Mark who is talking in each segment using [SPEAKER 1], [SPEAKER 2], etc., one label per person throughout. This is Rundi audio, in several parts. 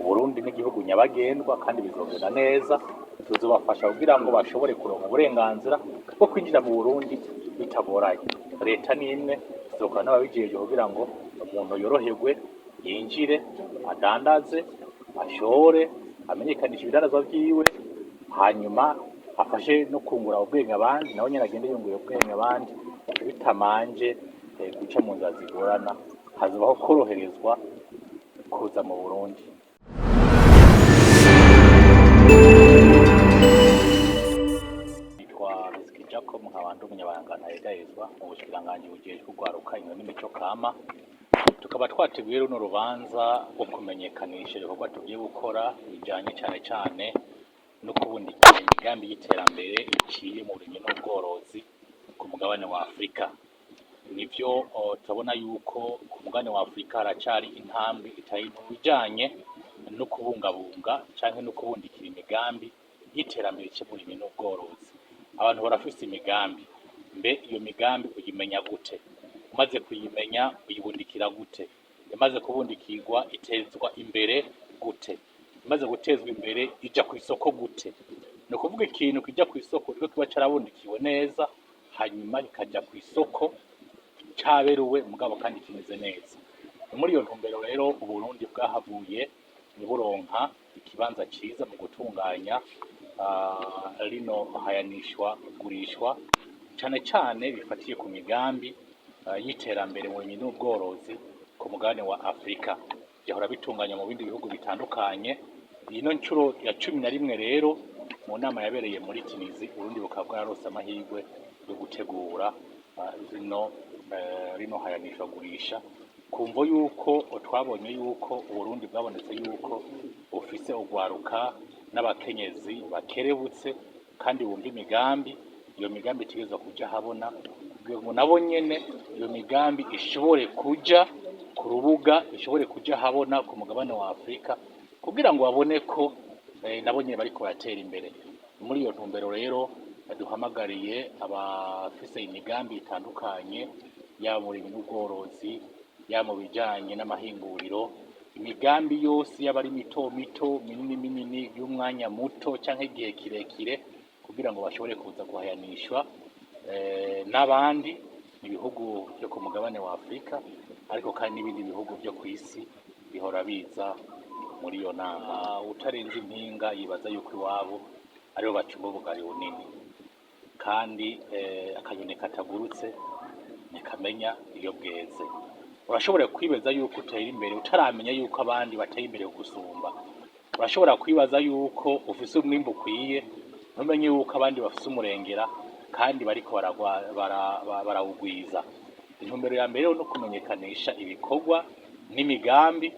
[SPEAKER 1] Uburundi n'igihugu nyabagendwa kandi bizogenda neza. Tuzobafasha kugira ngo bashobore kuronka uburenganzira bwo kwinjira mu Burundi bitagoranye. Leta ni imwe, tuzokora n'ababijejwe kugira ngo umuntu yoroherwe, yinjire, adandaze, ashore, amenyekanishe ibidandazwa vyiwe, hanyuma afashe no kungura ubwenge abandi, nawe nyene agende yunguye ubwenge abandi bitamanje guca mu nzira zigorana. Hazobaho koroherezwa kuza mu Burundi. Nitwa Riziki Jacob, nkaba ndi umunyabanga ntayegayezwa mu bushikiranganji bujejwe urwaruka, inkino n'imico kama. Tukaba twateguye runo rubanza rwo kumenyekanisha ibikorwa tugiye gukora bijanye cane cane no kubundikira imigambi y'iterambere iciye mu burimyi n'ubworozi ku mugabane wa Afurika. Nivyo, turabona yuko ku mugabane wa Afurika haracari intambwe itari mu bijanye no kubungabunga canke no kubundikira imigambi y'iterambere iciye mu burimyi n'ubworozi. Abantu barafise imigambi. Mbe iyo migambi uyimenya gute? Umaze kuyimenya uyibundikira gute? Imaze kubundikirwa itezwa imbere gute? Imaze gutezwa imbere ija kw'isoko gute? Ni ukuvuga ikintu kija kw'isoko niko kiba carabundikiwe neza, hanyuma kikaja kw'isoko caberuwe mugabo kandi kimeze neza. Ni muri iyo ntumbero rero Uburundi bwahavuye buronka ikibanza ciza mu gutunganya rino hayanishwa gurishwa, cane cane bifatiye ku migambi y'iterambere mu burimyi n'ubworozi ku mugabane wa Afurika. Vyahora bitunganywa mu bindi bihugu bitandukanye. Ino ncuro ya 11 rero, mu nama yabereye muri Tunisie, Uburundi bukaba bwararose amahirwe yo gutegura rino hayanishwa gurisha, kumvo yuko twabonye yuko Uburundi bwabonetse yuko bufise urwaruka n'abakenyezi bakerebutse kandi bumva imigambi. Iyo migambi itegerezwa kuja habona kugira ngo nabo nyene iyo migambi ishobore kuja ku rubuga, ishobore kuja habona ku mugabane wa Afurika, kugira ngo babone ko nabo nyene bariko baratera imbere. Muri iyo ntumbero rero duhamagariye abafise imigambi itandukanye, yaba mu burimyi n'ubworozi, yaba mu bijanye n'amahinguriro, imigambi yose, yaba ari mito mito, minini minini, y'umwanya muto canke igihe kirekire, kugira ngo bashobore kuza guhayanishwa n'abandi ibihugu vyo ku mugabane wa Afurika, ariko kandi n'ibindi bihugu vyo kw'isi bihora biza muri iyo nama. Utarenze impinga yibaza yuko iwabo aribo bacumba ubugari bunini, kandi akanyoni katagurutse ntikamenya iyo bweze. Urashobora kwibaza yuko utera imbere utaramenya yuko abandi bateye imbere kugusumba. Urashobora kwibaza yuko ufise umwimbu ukwiye, ntumenye yuko abandi bafise umurengera kandi bariko barawugwiza. Intumbero ya mbere rero no kumenyekanisha ibikorwa n'imigambi,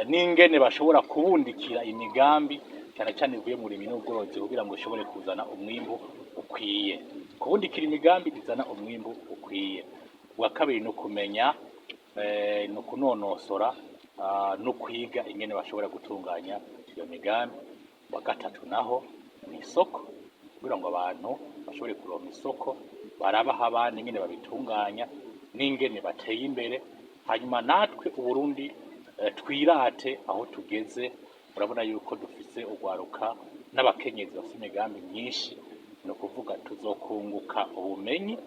[SPEAKER 1] n'ingene bashobora kubundikira imigambi, cyane cyane ivuye mu burimyi n'ubworozi, kugira ngo ishobore kuzana umwimbu ukwiye. Kubundikira imigambi izana umwimbu ukwiye. Ubwa kabiri ni ukumenya, ni ukunonosora, no kwiga ingene bashobora gutunganya iyo migambi. Ubwa gatatu naho ni isoko, kugira ngo abantu bashobore kuronka isoko, barabaha abandi ingene babitunganya n'ingene bateye imbere, hanyuma natwe Uburundi twirate aho tugeze. Urabona yuko dufise urwaruka n'abakenyezi bafise imigambi myinshi. Ni ukuvuga tuzokunguka ubumenyi,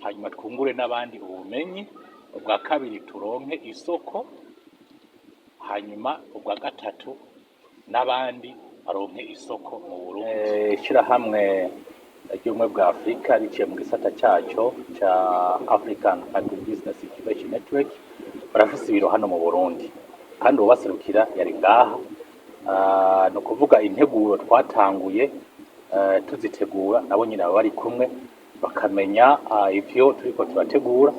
[SPEAKER 1] hanyuma twungure n'abandi ubumenyi. Ubwa kabiri turonke isoko, hanyuma ubwa gatatu n'abandi baronke isoko mu Burundi. Ishirahamwe ry'ubumwe bwa Afurika riciye mu gisata caco ca African Agribusiness Incubation Network barafise ibiro hano mu Burundi, kandi uwubaserukira yari ngaha. Ni ukuvuga integuro twatanguye tuzitegura, nabo nyine baba bari kumwe, bakamenya ivyo turiko turategura.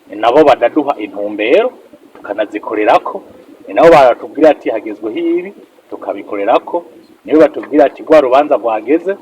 [SPEAKER 1] Ni nabo banaduha intumbero tukanazikolerako, ni nabo baratubwira ati hagezweho ibi, tukabikorerako. Nibo batubwira ati rwa rubanza rwageze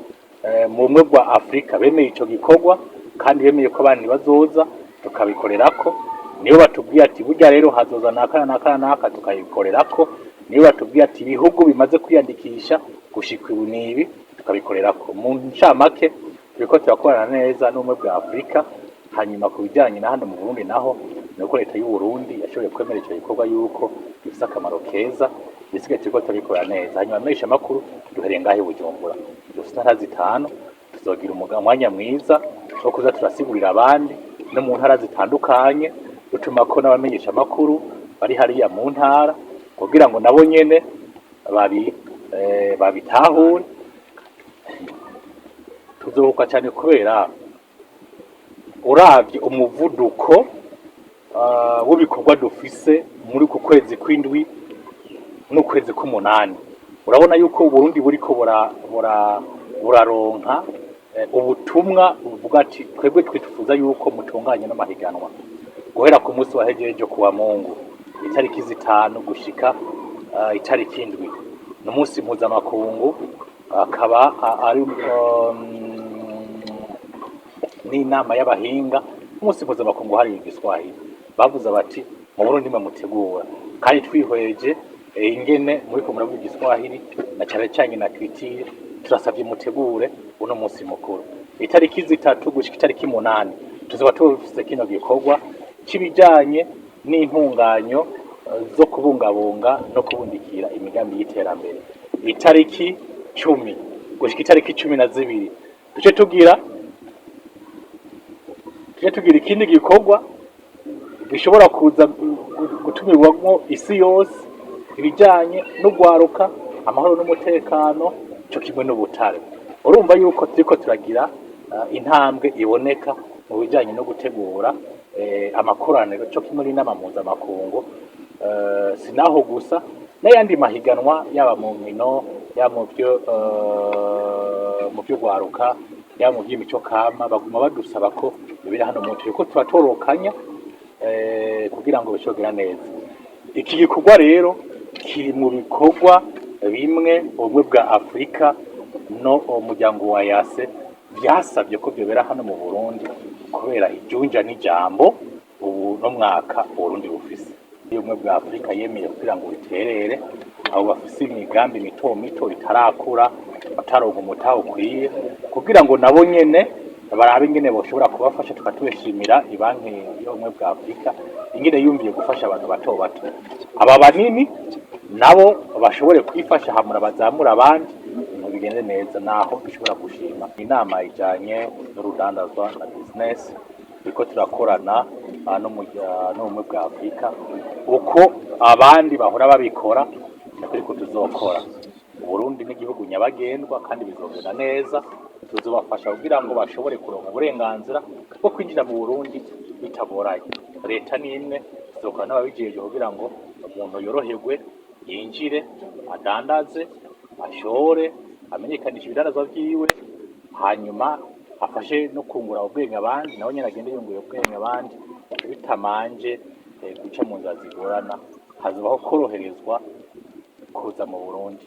[SPEAKER 1] mu bumwe bwa Afurika, bemeye ico gikorwa kandi bemeye ko abandi bazoza, tukabikorerako. Nibo batubwira ati burya rero hazoza naka naka naka, tukabikorerako. Nibo batubwira ati ibihugu bimaze kwiyandikisha gushika ubu nibi, tukabikorerako. Mu ncamake, turiko turakorana neza n'ubumwe bwa Afurika. Hanyuma ku bijyanye na hano mu Burundi naho, ni uko leta y'u Burundi yashoboye kwemera ico gikorwa yuko gifise akamaro keza. Ibisigaye turiko turabikora neza. Hanyuma amenyesha makuru, duhereye ngahe i Bujumbura, dufite intara 5, tuzogira umwanya mwiza wo kuza turasigurira abandi no mu ntara zitandukanye, dutuma ko n'abamenyesha makuru bari hariya mu ntara kugira ngo nabo nyene babitahure. Tuzohuka cyane kubera uravye umuvuduko w'ibikorwa dufise muri ku kwezi kw'indwi n'ukwezi k'umunani, urabona yuko Uburundi buriko buraronka ubutumwa buvuga ati: "Twebwe twifuza yuko mutunganye n'amahiganwa." Guhera ku munsi wa hejeje kuwa Mungu itariki 5 gushika itariki 7, ni umunsi mpuzamakungu, akaba ari n'inama y'abahinga, umunsi mpuzamakungu hariwe igiswahili. Bavuze bati: "Mu Burundi mwe mutegura, kandi twihweje ingene muriko muravuga igiswahili na cane cane na culture, turasavye mutegure uno munsi mukuru." Itariki 3 gushika itariki 8 tuzoba tufise kino gikorwa c'ibijanye n'intunganyo zo kubungabunga no kubundikira imigambi y'iterambere. Itariki 10 gushika itariki 12 duce tugira ikindi gikorwa gishobora kuza gutumirwamwo isi yose, ibijanye n'ugwaruka, amahoro n'umutekano, co kimwe n'ubutare. Urumva yuko turiko turagira intambwe iboneka mu bijanye no gutegura amakoraniro co kimwe n'inama mpuzamakungu. Sinaho gusa, n'ayandi mahiganwa, yaba mu nkino, yaba mu vy'ugwaruka, yaba mu vy'imico kama, baguma badusaba ko bibera hano mu turiko turatorokanya kugira ngo bishogera neza. Iki gikorwa rero kiri mu bikorwa bimwe Ubumwe bwa Afurika no umuryango wa EAC vyasabye ko vyobera hano mu Burundi, kubera ijunja n'ijambo ubu no mwaka Uburundi bufise. Ubumwe bwa Afurika yemeye kugira ngo biterere abo bafise imigambi mito mito itarakura, bataronka umutahe ukwiye, kugira ngo nabo nyene barabe ingene boshobora kubafasha. Tukaba tubashimira ibanki y'Ubumwe bwa Afurika ingene yumviye gufasha abantu bato bato, aba banini nabo bashobore kwifasha, hamura bazamura abandi, ibintu bigende neza. Naho dushobora gushima inama ijanye n'urudandazwa na business, turiko turakorana n'Ubumwe bwa Afurika uko abandi bahora babikora, niko ariko tuzokora. Uburundi n'igihugu nyabagendwa kandi bizogenda neza. Tuzobafasha kugira ngo bashobore kuronka uburenganzira bwo kwinjira mu Burundi bitagoranye. Leta ni imwe, tuzokora n'ababijejwe kugira ngo umuntu yoroherwe, yinjire, adandaze, ashore, amenyekanishe ibidandazwa vyiwe, hanyuma afashe no kungura ubwenge abandi, nawe nyene agende yunguye ubwenge abandi, bitamanje guca mu nzira zigorana. Hazobaho koroherezwa kuza mu Burundi.